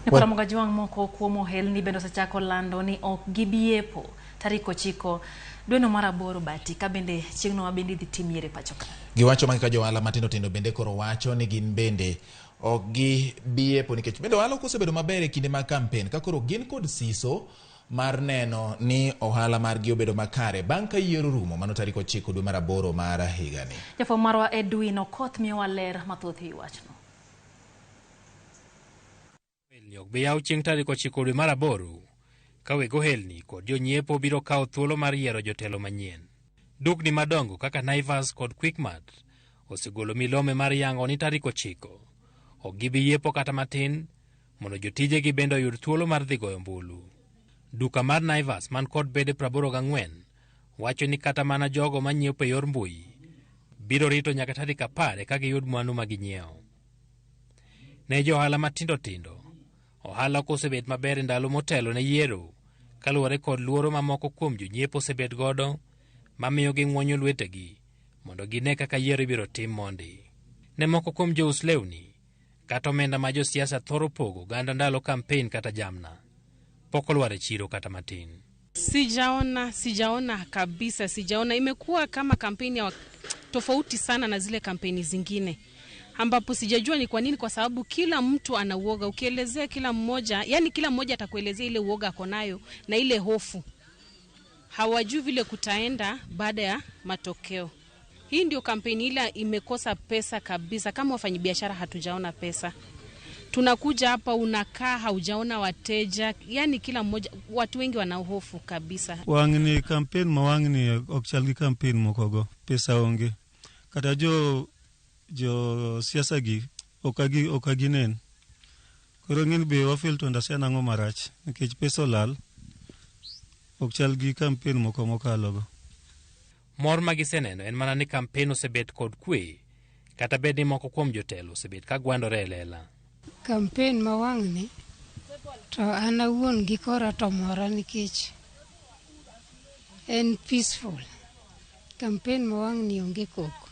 Nicola Jwang' moko kuom ohelni bende osechako lando ni ok gibi yepo tarik 9 dweno mar 8 bati ka bende chieng'no ma bende idhi tim yiero e pacho ka. Giwacho magi ka jo ohala matindo tindo bende koro wacho ni gin bende ok gibi yepo nikech bende ohala ok osebedo maber e kinde mag kampen ka koro gin kod siso mar neno ni ohala margi obedo makare bang' ka yiero rumo mano tarik 9 dwe mar 8 mar higani. Jafwambo marwa Edwin Okoth miyowa ler mathoth e wachno. Ohelni ok bi yaw chieng' tarik 9 dwe mar 8 ka weg ohelni kod jonyiepo biro kawo thuolo mar yiero jotelo manyien. Dukni madongo kaka Naivas kod Quickmart osegolo milome mar yango ni tarik 9 ok gibi yiepo kata matin mondo jotijegi bende oyud thuolo mar dhi goyo ombulu. Duka mar Naivas man kod bede 84 wacho ni kata mana jogo manyiepo e yor mbui biro rito nyaka tarik 10 eka giyud mwandu ma ginyiewo. Ne jo ohala matindo tindo, ohala ok osebet maber e ndalo motelo ne yiero kaluwore kod luoro ma moko kuom jonyiepo osebet godo mamiyo ging'wonyo lwetegi mondo gine kaka yiero ibiro tim mondi. Ne moko kuom jous lewni kata omenda ma josiasa thoro pogo oganda ndalo kampen kata jamna pok olwar e chiro kata matin. Sijaona kabisa, sijaona. Imekuwa kama kampeni ya tofauti sana na zile kampeni zingine, ambapo sijajua ni kwa nini, kwa sababu kila mtu ana uoga. Ukielezea kila mmoja, yani kila mmoja atakuelezea ile uoga ako nayo na ile hofu. Hawajui vile kutaenda baada ya matokeo. Hii ndio kampeni ile imekosa pesa kabisa. Kama wafanyabiashara hatujaona pesa. Tunakuja hapa unakaa haujaona wateja, yani kila mmoja, watu wengi wana hofu kabisa. Wang'ni campaign ma wang'ni ok chal gi campaign mokogo, pesa onge. Kata jo siasa gi ok ginen. Koro ng'in be wa fail to understand ang'o marach nikech pesa olal. Ok chal gi campaign moko mokalogo. Mor ma giseneno en mana ni campaign osebet kod kwe, kata bed ni moko kuom jotelo osebet ka gwandore e lela. Campaign ma wang'ni to an awuon gi kora to mora nikech en peaceful. Campaign ma wang'ni onge koko.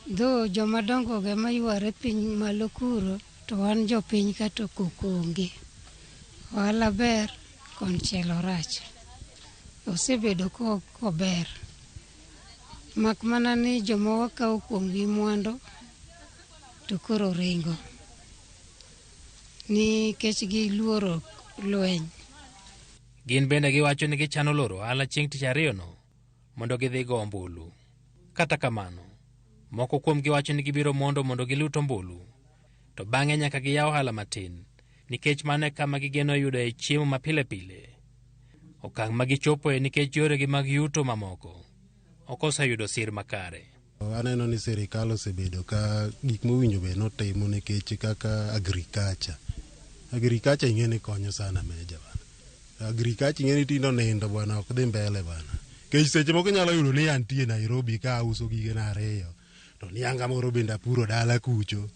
Though joma dongo go ema yware piny malo kuro, to wan jopiny ka to koko onge. Ohala ber, konchiel orach. Osebedo kober. Mak mana ni joma wakawo kuomgi mwandu to koro ringo. Nikech giluoro lweny. Gin bende giwacho ni gichano loro ohala chieng' tich ariyono mondo gidhi go ombulu. Kata kamano, moko kuomgi wacho ni gibiro mondo gilut ombulu, to bang'e nyaka giyaw ohala matin, nikech mano e kama gigeno yudoe chiemo ma pile pile. Okang' ma gichopoe nikech yoregi mag yuto mamoko ok oseyudo sir makare. Aneno ni sirikal osebedo ka gik mowinjo bed notimo nikech kaka agriculture. Agriculture ing'e ni konyo sana meja bana. Agriculture ing'e ni tindo nindo bwana ok dhi mbele bana. Nikech seche moko inyalo yudo ni antie Nairobi ka auso gigena ariyo, to nianga moro bende apuro dala kucho.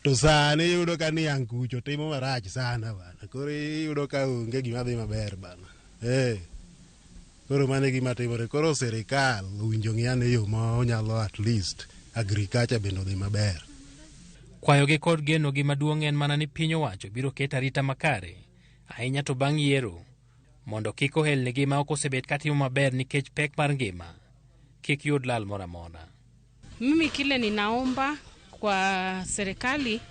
To sani iyudo ka niang' kucho timo marach sana bana. Koro iyudo ka onge gima dhi maber bana. Koro mano e gima timore. Koro sirikal owinjo ng'i ane yo ma onyalo at least agriculture bende odhi maber. Kwayogi kod genogi maduong' en mana ni piny owacho biro keto arita makare, ahinya to bang' yiero, mondo kik ohelnigi ma ok osebet katimo maber nikech pek mar ngima kik yud lal moro amora. Mimi kile ninaomba kwa serikali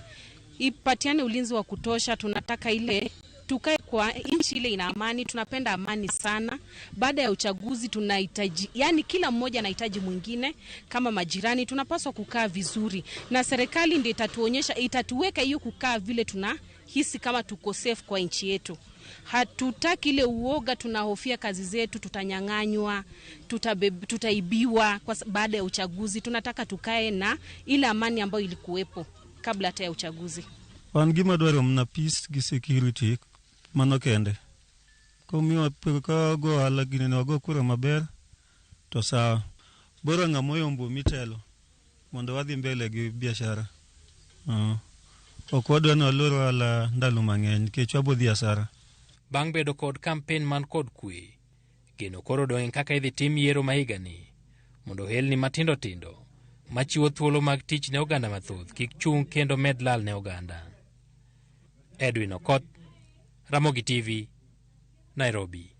ipatiane ulinzi wa kutosha. Tunataka ile tukae kwa nchi ile ina amani, tunapenda amani sana. Baada ya uchaguzi tunahitaji, yani kila mmoja anahitaji mwingine kama majirani, tunapaswa kukaa vizuri. Na serikali ndio itatuonyesha, itatuweka hiyo kukaa vile tunahisi kama tuko safe kwa nchi yetu. Hatutaki ile uoga, tunahofia kazi zetu, tutanyang'anywa, tutaibiwa kwa baada ya uchaguzi. Tunataka tukae na ile amani ambayo ilikuwepo kabla hata ya uchaguzi. Wan gima dwaro mana peace gi security mano kende. Komiwa ka go ohala gini ne wago kura maber to sawa. Bora ng'ama oyombo mitelo mondo wadhi mbele gi biashara. Ok wadwa ni walor ohala ndalo mang'eny nikech wabo dhi hasara. Bang' bedo kod kampen man kod kwe, geno koro odong' kaka idhi tim yiero ma higani mondo ohelni matindo tindo machiwo thuolo mag tich ne oganda mathoth kik chung' kendo med lal ne oganda. Edwin Okoth, Ramogi TV, Nairobi.